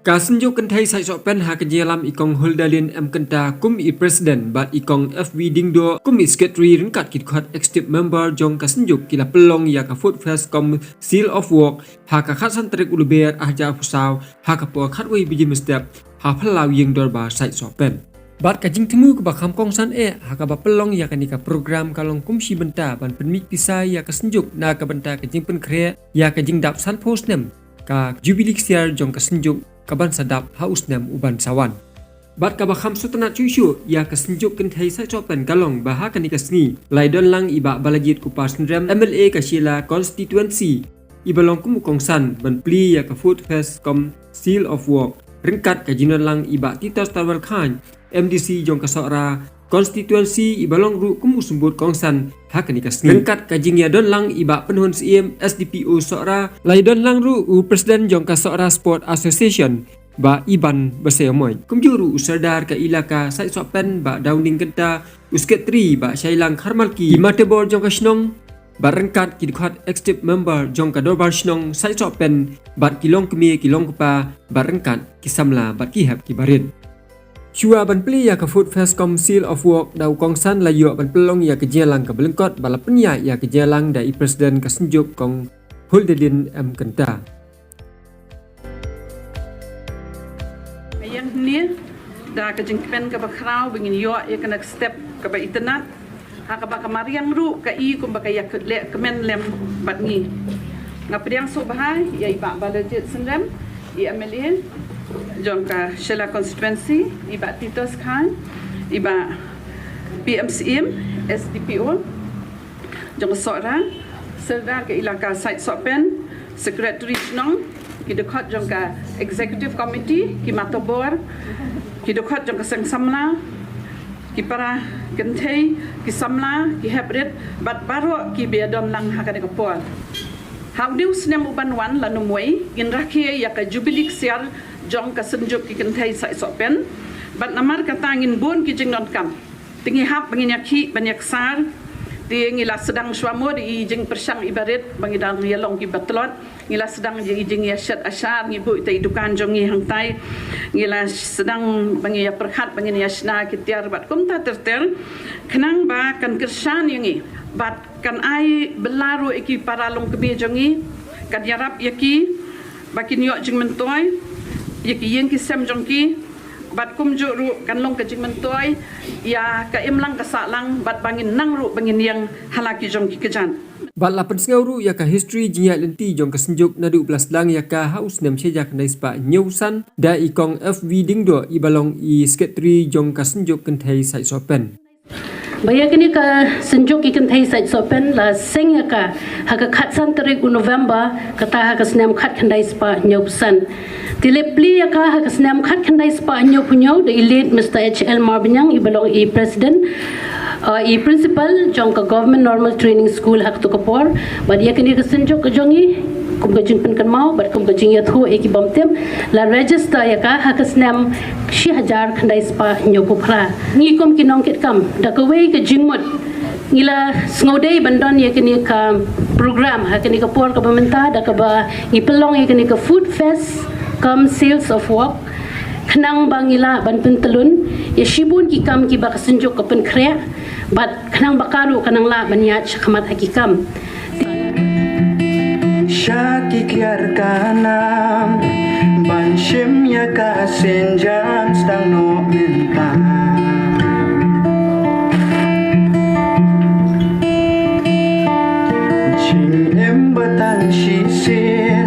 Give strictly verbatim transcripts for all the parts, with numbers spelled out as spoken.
Ka Synjuk Kynthei Sait Sohpen ha ka jingïalam i Kong Huldalin M Kynta kum i President bad i Kong F V Diengdoh kum i Secretary ryngkat ki dkhot Executive Member jong ka Synjuk ki la pynlong ïa ka Food Fest kum Seal of Wok ha ka khatsan tarik u Lber arhajar arphew saw ha ka por khatwei baje mynstep ha phyllaw ïing dorbar Sait Sohpen. Bad ka jingthmu kaba kham kongsan eh ha kaba pynlong ïa kane ka program ka long kum shi bynta ban pynmih pisa ïa ka Synjuk na ka bynta ka jingpynkhreh ïa ka jingdap sanphew snem ka Jubilee Ksiar jong ka Synjuk kaban sa dap ha u snem uban sa wan. Bad kaba kham sngewtynnat shuh shuh ïa ka Synjuk Kynthei Sait Sohpen ka long ba ha kane ka sngi la ïadon lang i Bah Balajied Kupar Synrem, M L A ka Shella Constituency, iba long kum u kongsan ban plie ïa ka Food Fest kum Seal of Wok, ryngkat ka jingdon lang i Bah Titos Tarwel Chyne, M D C jong ka Sohra Constituency, iba long ruh kum u symbud kongsan ha kane ka sngi. Ryngkat ka jingïadon lang i Bah Pynhun Syiem, S D P O Sohra, la ïadon lang ruh u President jong ka Sohra Sport Association, Bah Iban Basaiawmoit. Kumjuh ruh u Sordar ka Elaka Sait Sohpen, Bah Downing Kynta, u Secretary, Bah Shailang Kharmalki, ki Matebor jong ka shnong, bad ryngkat ki dkhot Executive Member jong ka Dorbar Shnong Sait Sohpen, bad ki longkmie ki longkpa, bad ryngkat ki samla bad ki hep ki barit. Shuwa ban plie ïa ka Food Fest kum Seal of Wok, da u kongsan la ïoh ban pynlong ïa ka jingïalang kaba lyngkot bad la pynïaid ïa ka jingïalang da i President ka Synjuk Kong Huldalin M Kynta. Ïa hangne da ka jingkmen kaba khraw ba ngin ïoh ïa ka next step kaba itynnad, ha kaba ka mariang ruh ka i kumba ka ïa leh kmen lem bad ngi. Nga pdiang sngewbha ïa i Bah Balajied Synrem, i M L A jong ka Shella Constituency, i Bah Titos Chyne, i Bah P M Syiem, S D P O jong ka Sohra, Sordar ka Elaka Sait Sohpen, Secretary Shnong, ki dkhot jong ka Executive Committee, ki Matebor, ki dkhot jong ka Seng Samla, ki para kynthei, ki samla, ki hep rit, bad baroh kiba ïadon lang ha kane ka por. Ha une u snem uban wan lano mynwei ngin rakhe ïa ka Jubilee Ksiar jong ka Synjuk ki Kynthei Sait Sohpen, bad namar kata ngin bun ki jingdonkam. Te ngi hap ba ngin ïakhih ban ïaksar. Te ngi la sdang shuwa mo da i jingpyrshang iba rit ba ngi dang ïalong kiba tlot. Ngi la sdang ïa i jingïashet ashar, ngi buh ïa i dukan jong ngi hangtai. Ngi la sdang ba ngi ïapyrkhat ba ngin ïashna ki tiar bad kumta ter ter, khnang ba kan kyrshan ïa ngi bad kan ai bylla ruh ïa ki para longkmie jong ngi, kan ïarap ïa ki ba kin ïoh jingmyntoi ïa ki ïing ki sem jong ki. Bad kumjuh ruh kan long ka jingmyntoi ïa ka imlang ka sahlang bad ba ngin nang ruh ba ngin ïeng ha la ki jong ki kjat. Bad la pynsngew ruh ïa ka history jingïaid lynti jong ka Synjuk naduh ba la sdang ïa ka ha u snem shi hajar khyndai spah hynñiewphew san da i Kong F V Diengdoh, iba long i Secretary jong ka Synjuk Kynthei Sait Sohpen. Ba ïa kane ka Synjuk ki Kynthei Sait Sohpen la seng ïa ka ha ka khatsan tarik u November, kata ha ka snem khatkhyndai spah hynñiewphew san. Te la plie ïa ka ha ka snem khatkhyndai spah hynñiewphew hynñiew da i late Mister H L Marbaniang, iba long i President, uh, i Principal jong ka Government Normal Training School ha kato ka por. Bad ïa kane ka Synjuk ka jong ngi, kum ka jingpynkynmaw bad kum ka jingïathuh ïa ki bym tip, la register ïa ka ha ka snem shi hajar khyndai spah hynñiewphew phra. Ngi kum ki nongkitkam, da kawei ka jingmut, ngi la sngewdei ban don ïa kane ka program ha kane ka por kaba mynta, da kaba ngi pynlong ïa kane ka Food Fest cum Sales of Wok, khnang ba ngi lah ban pyntlun ïa shibun ki kam kiba ka Synjuk ka pynkhreh, bad khnang ba ka ruh ka nang lah ban ïaid shakhmat ha ki kam. Sha ki kiar kanam ban shim ïa ka synjam sdang noh mynta. Jingim ba tang shisien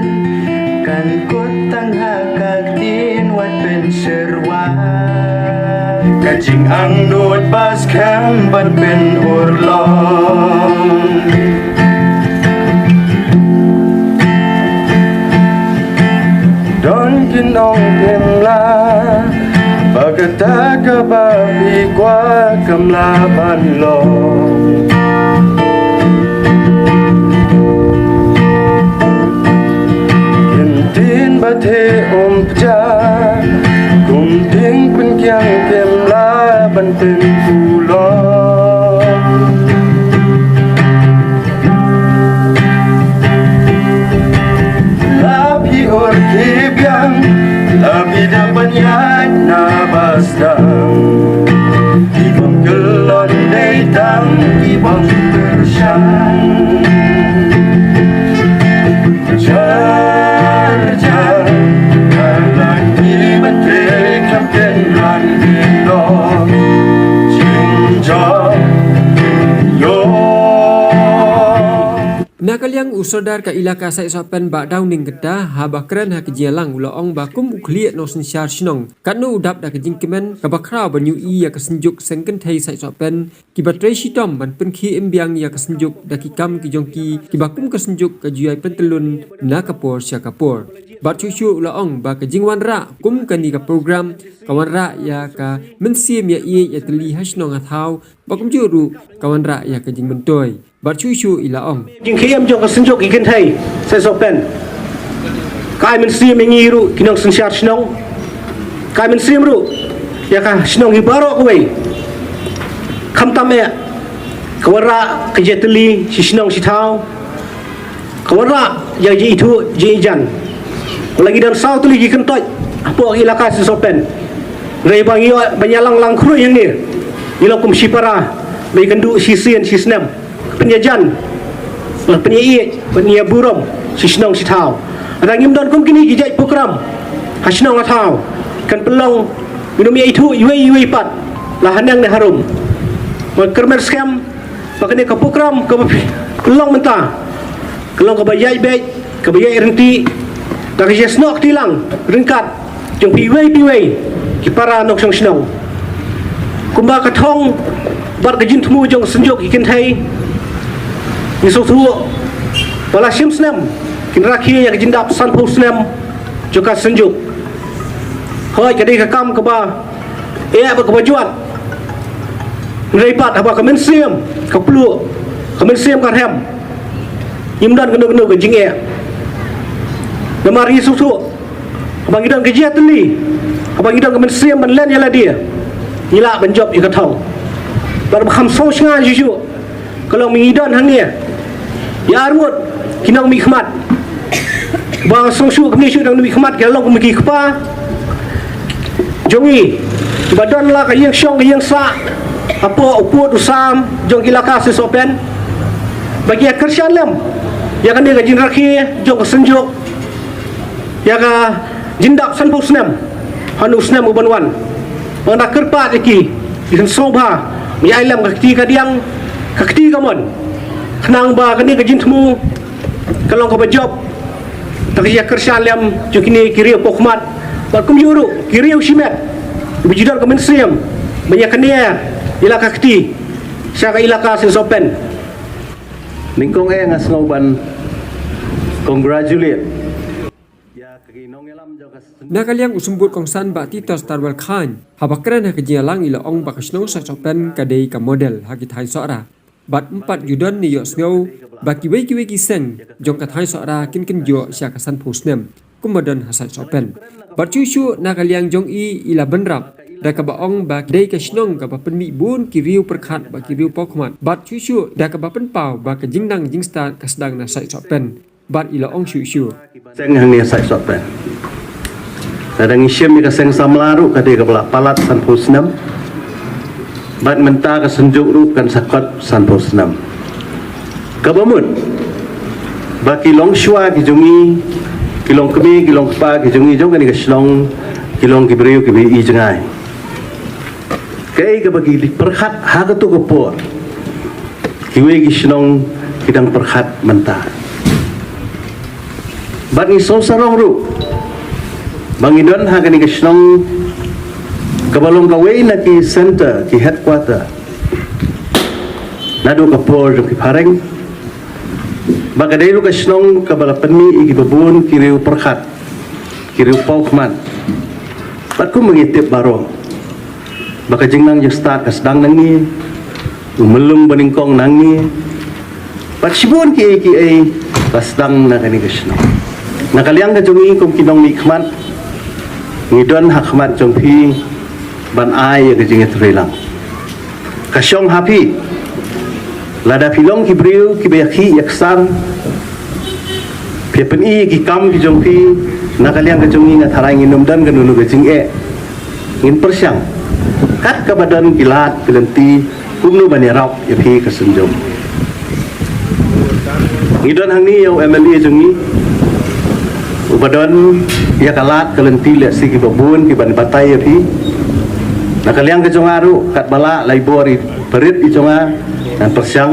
kan kut tang ha ka ktien wat pynsyrwa. Ka jingangnud ba skhem ban pynurlong. Don ki nongkynmaw ba kata kaba phi kwah kam lah ban long. Ktien ba theh um pjah, kum dieng pynkiang kam lah ban pynkulong. Lap hi ur ki biang, lap Na ka liang u Sordar ka Elaka Saitsohpen Bah Downing Kynta haba kren ha ka jingïalang u la ong ba kum u khlieh nongsynshar shnong katno u dap da ka jingkmen kaba khraw ban ïohi ïa ka Synjuk Seng Kynthei Saitsohpen kiba trei shitom ban pynkhih im biang ïa ka Synjuk da ki kam ki jong ki kiba kum ka Synjuk ka ju ïai pyntyllun na ka por sha ka por. Bad shuh shuh u la ong ba ka jingwanrah kum kane ka program ka wanrah ïa ka mynsiem ïa ïeit ïa tylli ha shnong ha thaw bad kumjuh ruh ka wanrah ïa ka jingmyntoi. Bad shuh shuh i la ong. Jingkhie im jong ka Synjuk ki Kynthei Saitsohpen. Ka ai mynsiem ïa ngi ruh ki nongsynshar shnong. Ka ai mynsiem ruh ïa ka shnong hi baroh kawei. Khamtam eh ka wanrah ka jingïatylli shi shnong shi thaw. Ka wanrah ïa ka jingithuh jingïajan. Wat la ngi don saw tylli ki kyntoit hapoh ka Elaka Saitsohpen. Hynrei ba ngi ïoh ban ïalang lang khrui hangne, ngi long kum shi para ba ïakynduh shisien shisnem. Pynïajan, pynïaieit, pynïaburom shi shnong shi thaw. Lada ngim don kum kine ki jait program ha shnong ha thaw, kan pynlong ngin ym ïaithuh iwei iwei pat, la haneng ne harum. Ba kyrmen skhem ba kane ka program kaba pynlong mynta ka long kaba ïaid beit, kaba ïaid ryntih da ka jingsnoh kti lang ryngkat jong phi iwei pa iwei ki para nongshong shnong. Kumba ka thong bad ka jingthmu jong ka Synjuk ki Kynthei, ngi sngewthuh ba la shim snem kin rakhe ïa ka jingdap sanphew snem jong ka Synjuk. Hooid, ka dei ka kam kaba eh bad kaba jwat. Hynrei pat haba ka mynsiem ka pluh, ka mynsiem ka rhem, ngim don kano kano ka jingeh. Namar ngi sngewthuh haba ngi don ka jingïatylli, haba ngi don ka mynsiem ban len ïa lade, ngi lah ban jop ïa ka thong. Bad ba kham sngew shngaiñ shuh shuh ka long ba ngi don hangne ïa arngut ki nongmihkhmat. Ba sngewsih kumne shuh, nongmihkhmat ki la long kum ki kpa jong ngi, ba don la ka ïing shong ka ïing sah hapoh u pud u sam jong ka Elaka Saitsohpen. Ba ki ïa kyrshan lem ïa kane ka jingrakhe jong ka Synjuk ïa ka jingdap sanphew snem ha une u snem u ban wan. Ba nga da kyrpad ïa ki, ki kynsaw bha, ba ïa ai lem ka kti kadiang, ka kti kamon, khnang ba kane ka jingthmu ka long kaba jop da ka jingïakyrshan lem jong kine ki riew pawkhmat bad kumjuh ruh ki riew shimet ba ju don ka mynsiem ban ïakynniar ïa la ka kti sha ka Elaka Saitsohpen. Nyngkong eh nga sngew ban congratulate ïa ki nongïalam jong ka Synjuk. Na ka liang u Symbud Kongsan Bah Titos Tarwel Chyne haba kren ha ka jingïalang i la ong ba ka shnong Saitsohpen ka dei ka model ha ki thaiñ Sohra. Bad ym pat ju don ne ïohsngew ba kiwei kiwei ki seng jong ka thaiñ Sohra kin kynjoh sha ka sanphew snem kumba don ha Saitsohpen. Bad shuh shuh na ka liang jong i, i la bynrap da kaba ong ba dei ka shnong kaba pynmih bun ki riew pyrkhat bad ki riew pawkhmat. Bad shuh shuh da kaba pynpaw ba ka jingnang jingstad ka sdang na Saitsohpen. Bad i la ong shuh shuh. Seng hangne Saitsohpen. Lada ngi shim ïa ka seng samla ruh ka dei kaba la palat sanphew snem. Bad mynta ka Synjuk ruh kan sa kot sanphew snem. Kaba mut ba ki longshuwa ki jong ngi, ki longkmie, ki longkpa ki jong ngi jong kane ka shnong, ki long ki briew kiba ïohi jngai. Kaei kaba ki pyrkhat ha kato ka por, kiwei ki shnong ki dang pyrkhat mynta. Bad ngi sngewsarong ruh ba ngi don ha kane ka shnong kaba long kawei na ki center, ki headquarter naduh ka por jong ki phareng. Ba ka dei ruh ka shnong kaba la pynmih ïa kiba bun ki riew pyrkhat, ki riew pawkhmat. Bad kumba ngi tip baroh ba ka jingnang jingstad ka sdang na ngi, u myllung banyngkong na ngi, bad shibun kiei kiei ba sdang na kane ka shnong. Na ka liang ka jong ngi kum ki nongmihkhmat, ngi don ha khmat jong phi ban ai ïa ka jingïatreilang. Ka shong ha phi. Lada phi long ki briew kiba ïakhih ïaksar, phi pyni ïa ki kam ki jong phi, na ka liang ka jong ngi nga tharai ngin ym don kano kano ka jingeh. Ngin pyrshang kat kaba don ki lad ki lynti kumno ban ïarap ïa phi ka seng jong. Ngi don hangne ïa u M L A jong ngi uba don ïa ka lad ka lynti lehse kiba bun kiban batai ïa phi. Na ka liang ka jong nga ruh katba lah lai bor i parit i jong nga, ngan pyrshang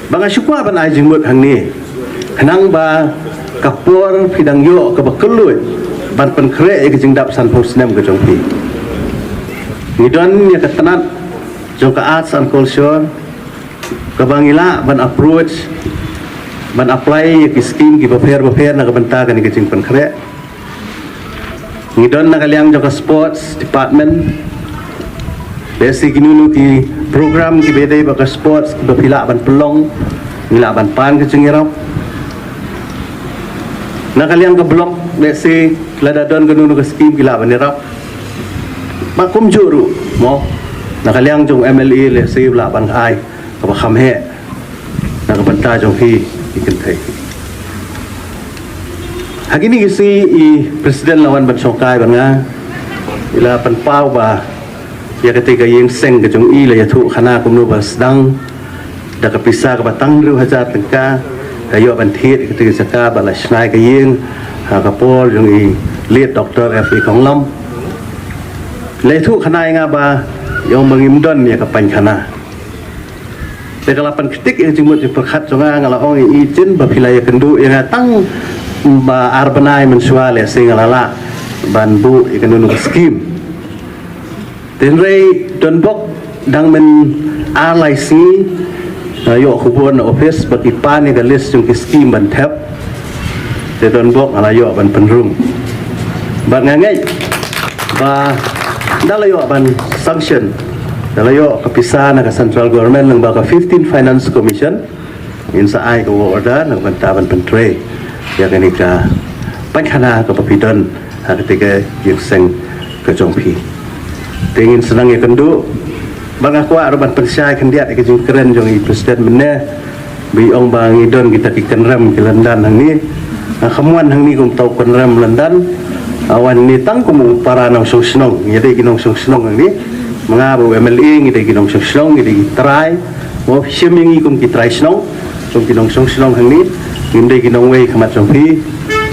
ba nga shu kwah ban ai jingmut hangne khnang ba ka por phi dang ïoh kaba kylluid ban pynkhreh ïa ka jingdap sanphew snem ka jong phi. Ngi don ïa ka tnat jong ka arts and culture kaba ngi lah ban approach ban apply ïa ki scheme kiba pher ba pher na ka bynta kane ka jingpynkhreh. Ngi don na ka liang jong ka sports department. Lehse kino kino ki program kiba dei bad ka sports kiba phi lah ban pynlong, ngi lah ban pan ka jingïarap. Na ka liang ka block, lehse lada don kano kano ka scheme ki lah ban ïarap. Bad kumjuh ruh mo, na ka liang jong M L A lehse lah ban ai kaba kham heh na ka bynta jong phi ki kynthei. Ha kine ki sngi i president la wan ban shongkai bad nga, i la pynpaw ba ïa katei ka ïing seng ka jong i la ïathuh khana kumno ba sdang da ka pisa kaba tang hynriew hajar tyngka, ka ïoh ban thied ïa katei ka jaka bad la shna ïa ka ïing ha ka por jong i late Doctor F A Khonglam. La ïathuh khana ïa nga ba ïa ong ba ngim don ïa ka paikhana. Te ka la pynktik ïa ka jingmut jingpyrkhat jong nga, nga la ong ïa i, jin ba phi la ïakynduh ïa nga tang ba ar bnai mynshuwa lehse nga la lah ban buh ïa kano kano ka skim. Te hynrei donbok dang myn ar lai sngi nga ïoh khubor na office ba ki pan ïa ka list jong ki skim ban thep. Te donbok nga la ïoh ban pynrung. Bad nga ngeit ba da la ïoh ban sanction, da la ïoh ka pisa na ka central government lyngba ka fifteen Finance Commission, ngin sa ai ka work order na ka bynta ban pyntrei ïa kane ka paikhana kaba phi don ha katei ka ïing seng ka jong phi. Te ngin sa nang ïakynduh. Bad nga kwah ruh ban pynshai khyndiat ïa ka jingkren jong i president mynne ba i ong ba ngi don kita ki kynrem ki lyndan hangne. Nga kham wan hangne kum uta u kynrem lyndan. Nga wan hangne tang kum u para nongshong shnong, ngi dei ki nongshong shnong hangne. Ma nga bad u M L A ngi dei ki nongshong shnong, ngi dei ki trai. Mo, shim ïa ngi kum ki trai shnong, kum ki nongshong shnong hangne. Ngim dei ki nongwei khmat jong phi.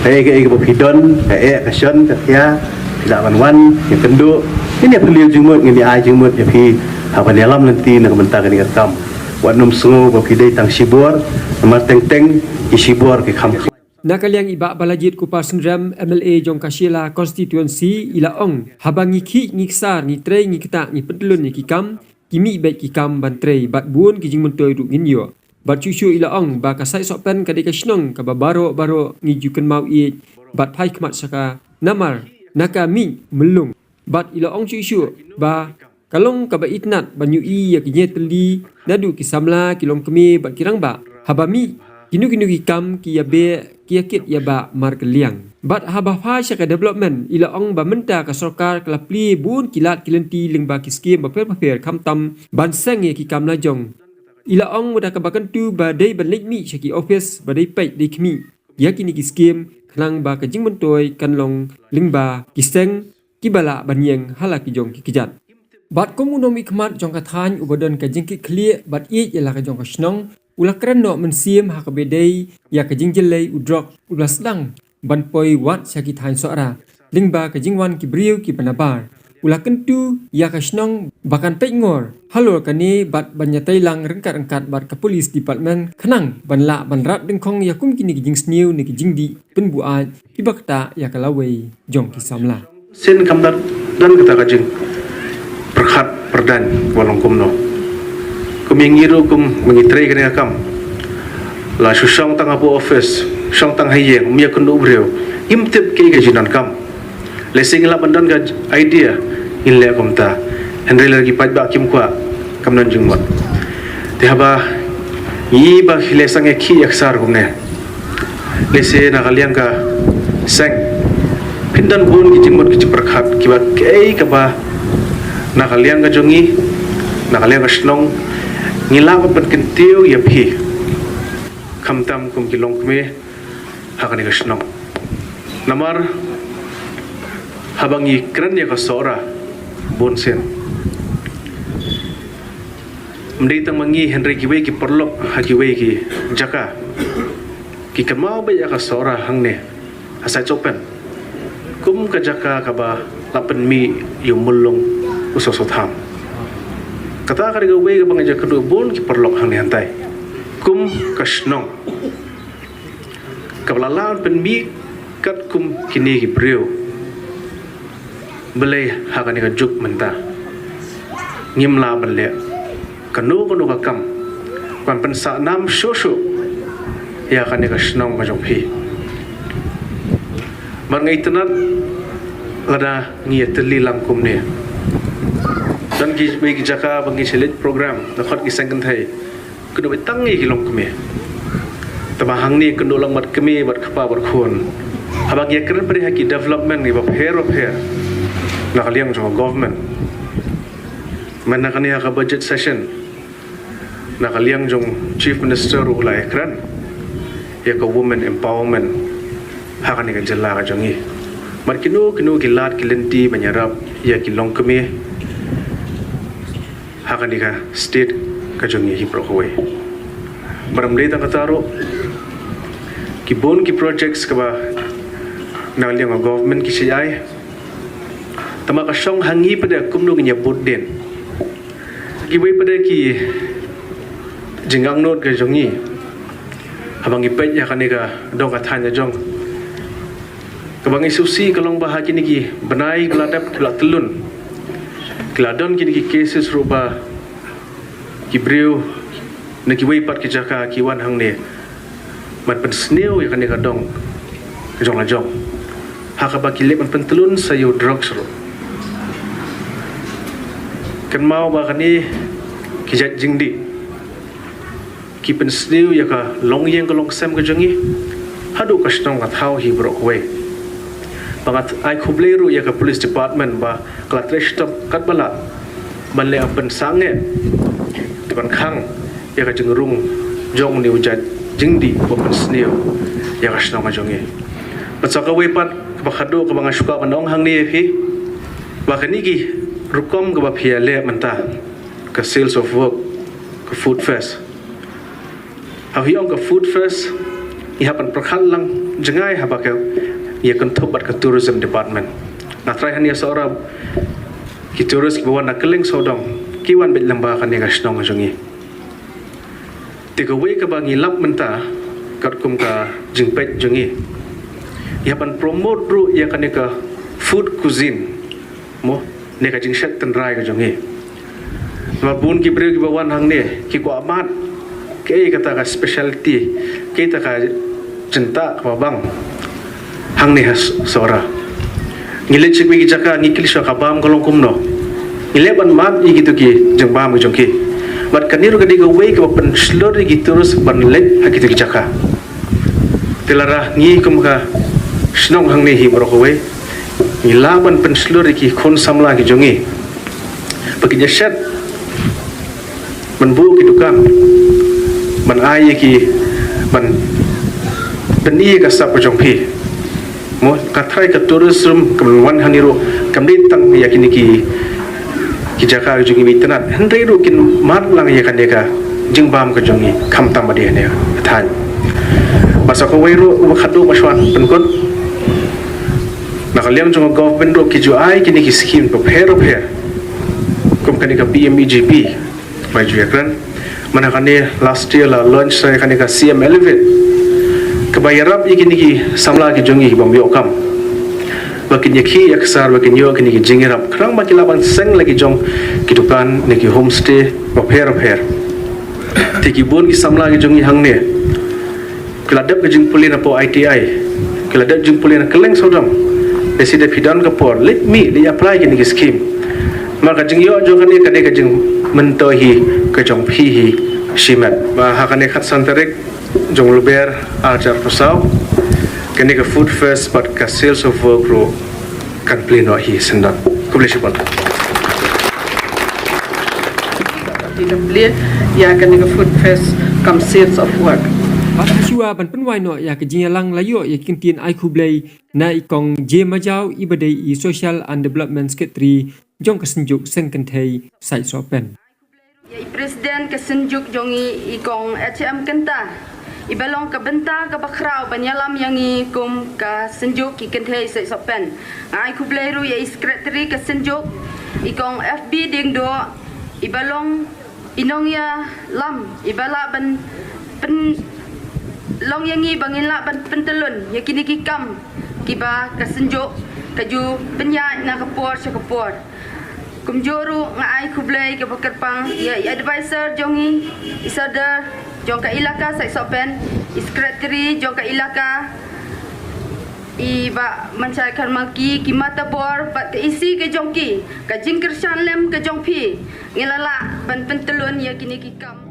Kaei kaei kaba phi don, ka eh ka shon ka thia, phi lah ban wan ïakynduh. Ngin ïa phylliew jingmut, ngin ïa ai jingmut ïa phi ha ban ïalam lynti na ka bynta kane ka kam. Wat nym sngew ba phi dei tang shibor, namar teng teng ki shibor ki kham khlaiñ. Na ka liang i Bah Balajied Kupar Synrem, M L A jong ka Shella Constituency, i la ong, haba ngi khih ngi ksar, ngi trei ngi ktah, ngi pyntlun ïa ki kam, ki mih beit ki kam ban trei bad bun ki jingmyntoi ruh ngin ïoh. Bad shuh shuh i la ong ba ka Saitsohpen ka dei ka shnong kaba baroh baroh ngi ju kynmaw ïeit bad phai khmat sha ka, namar na ka mih myllung. Bad i la ong shuh shuh ba ka long kaba itynnad ban ïohi ïa ki jingïatylli naduh ki samla, ki longkmie bad ki rangbah. Haba mih kino kino ki kam, ki ïabeh, ki ïakit ïabah markylliang. Bad haba phai sha ka development, i la ong ba mynta ka sorkar ka la plie bun ki lad ki lynti lyngba ki skim bapher bapher, khamtam ban seng ïa ki kam lajong. I la ong, wat da kaba kyntu ba dei ban leit mih sha ki office ba dei peit dei khmih ïa kine ki skim, khnang ba ka jingmyntoi kan long lyngba ki seng kiba lah ban ïeng ha la ki jong ki kjat. Bad kum u nongmihkhmat jong ka thaiñ uba don ka jingkitkhlieh bad ïeit ïa la ka jong ka shnong, u la kren noh mynsiem ha kaba dei ïa ka jingjyllei u drok u la sdang ban poi wat sha ki thaiñ Sohra lyngba ka jingwan ki briew kiba nabar. U la kyntu ïa ka shnong ba kan peit ngor halor kane bad ban ïatreilang ryngkat ryngkat bad ka police department, khnang ban lah ban rat dyngkhong ïa kum kine ki jingsniew ne ki jingdih pynbuaid kiba ktah ïa ka lawei jong ki samla. Sien kam don, don kata ka jingpyrkhat pyrdaiñ ba long kumno. Kum ïa ngi ruh kum ma ngi trei kane ka kam, la shu shong tang hapoh office, shong tang ha ïing, ym ïakynduh briew, ngim tip kaei ka jingdonkam. Lehse ngi lah ban don ka idea ngin leh kumta, hynrei lada ki paidbah kim kwah, kam don jingmut. Te haba ngi ba ki leh sangeh khih ïa ksar kumne, lehse na ka liang ka seng phin don bun ki jingmut ki jingpyrkhat kiba kaei kaba na ka liang ka jong ngi, na ka liang ka shnong, ngi lah ban pynkyntiew ïa phi, khamtam kum ki longkmie ha kane ka shnong. Namar Haba ngi kren ïa ka Sohra bun sien, ym dei tang ma ngi hynrei kiwei ki paralok ha kiwei ki jaka ki kynmaw beit ïa ka Sohra hangne ha Saitsohpen kum ka jaka kaba la pynmih ïa u Mullung u Soso Tham. Kata ka dei kawei kaba nga ïakynduh bun ki paralok hangne hangtai kum ka shnong kaba la lah pynmih katkum kine ki briew. Balei ha kane ka juk mynta ngim lah ban leh kano kano ka kam ban pynsah nam shuh shuh ïa kane ka shnong ka jong phi? Bad nga itynnad lada ngi ïatylli lang kumne. Don kiwei ki jaka ba ngi sa leit program, dkhot ki seng kynthei, kynduh beit tang ïa ki longkmie. Te ma hangne kynduh lang bad kmie bad kpa bad khun. Haba ngi ïakren pat ha ki development kiba pher bapher na ka liang jong ka government, mynta kane ha ka budget session na ka liang jong Chief Minister ruh u la ïakren ïa ka women empowerment ha kane ka jylla ka jong ngi. Bad kino kino ki lad ki lynti ban ïarap ïa ki longkmie ha kane ka state ka jong ngi hi baroh kawei. Bad ym dei tang kata ruh, ki bun ki projects kaba na ka liang ka government ki shah ai. Te ma ka shong ha ngi pat de kumno ngin ïa bud dien. Kiwei pat de ki jingangnud ka jong ngi haba ngi peit ïa kane ka dong ka thaiñ ka jong, kaba ngi sngewsih ka long ba ha kine ki bnai ba la dep ki la tyllun, ki la don kine ki cases ruh ba ki briew na kiwei pat ki jaka ki wan hangne ban pynsniew ïa kane ka dong jong la jong ha kaba ki leh ban pyntyllun sa ïa u drugs ruh. Kynmaw ba kane ki jait jingdih ki pynsniew ïa ka longïing ka longsem ka jong ngi haduh ka shnong ka thaw hi baroh kawei. Ba nga ai khublei ruh ïa ka police department ba ka la trei shitom katba lah ban leh ban pynsangeh te ban khang ïa ka jingrung jong une u jait jingdih ba pynsniew ïa ka shnong ka jong ngi. Bad sa kawei pat kaba khadduh kaba nga shu kwah ban ong hangne ïa phi, ba kane ki rukom kaba phi ïa leh mynta, ka sales of work, ka food fest, ha phi ong ka food fest, ngi hap ban pyrkhat lang jngai haba ka ïa kynthup bad ka tourism department. Nga tharai hangne Sohra ki tourist kiba wan na kylleng sawdong ki wan beit lyngba kane ka shnong jong ngi. Te kawei kaba ngi lap mynta katkum ka jingpeit jong ngi, ïa ban promote ruh ïa kane ka food cuisine, mo, ne ka jingshet tynrai ka jong ngi. Namar bun ki briew kiba wan hangne ki kwah mad kaei kata ka specialty, kaei kata ka jingtah kaba bang hangne ha Sohra. Ngi leit sha kiwei ki jaka ngi kylli shuwa ka bam ka long kumno. Ngi leh ban mad ïa kito ki jingbam ki jong ki. Bad kane ruh ka dei kawei kaba pynshlur ïa ki tourist ban leit ha kito ki jaka. Te lada ngi kum ka shnong hangne hi baroh kawei ngi lah ban pynshlur ïa ki khun samla ki jong ngi ba kin ïa shet ban buh ki dukan, ban ai ïa ki, ban pyni ïa ka sap ka jong phi. Mo, nga tharai ka tourism kaban wan hangne ruh kam dei tang ïa kine ki, ki jaka ki jong ngi ba itynnad, hynrei ruh kin mad lang ïa kane ka jingbam ka jong ngi khamtam ba dei hangne ka thaiñ. Bad sa kawei ruh kaba khadduh ba shu pynkut, na ka liang jong ka government ruh ki ju ai kine ki scheme bapher bapher kum kane ka P M E G P ba ju ïakren. Mynta kane last year la launch sa kane ka C M Elevate kaba ïarap ïa kine ki samla ki jong ngi ki bym ïoh kam ba kin ïakhih ïaksar ba kin ïoh kine ki jingïarap khnang ba ki lah ban seng la ki jong ki dukan ne ki homestay bapher bapher. Te ki bun ki samla ki jong ngi hangne ki la dep ka jingpule na poh I T I, ki la dep jingpule na kylleng sawdong. Te shisha phi don ka por, leit mih, leit apply kine ki scheme. Namar ka jingïoh jong kane ka dei ka jingmyntoi hi ka jong phi hi shimet. Ba ha kane khatsan tarik jong u Lber arhajar arphew saw, kane ka food fest bad ka sales of work ruh kan plie noh hi syndon. Khublei shibun. Ki da plie ïa kane ka food fest cum sales of work. Bad ha shuwa ban pynwai noh ïa ka jingïalang la ïoh ïa ki kyntien ai khublei na i Kong J Majaw, i ba dei i Social and Development Secretary jong ka Synjuk Seng Kynthei Saitsohpen. Ïa i President ka Synjuk jong ngi, i Kong H M Kynta, i ba long ka bynta ka bakhraw ban ïalam ïa ngi kum ka Synjuk ki Kynthei Saitsohpen. Nga ai khublei ruh ïa i Secretary ka Synjuk, i Kong F B Diengdoh, i ba long i nongïalam, i ba lah ban pyn long ïa ngi ba ngin lah ban pyntyllun ïa kine ki kam kiba ka Synjuk ka ju pynïaid na ka por sha ka por. Kumjuh ruh nga ai khublei kaba kyrpang ïa i advisor jong ngi, i Sordar jong ka ilaka Saitsohpen, i Secretary jong ka ilaka, i Bah Manshai Kharmalki, ki mata bor bad ka E C ka jong ki. Ka jingkyrshan lem ka jong phi, ngi la lah ban pyntyllun ïa kine ki kam.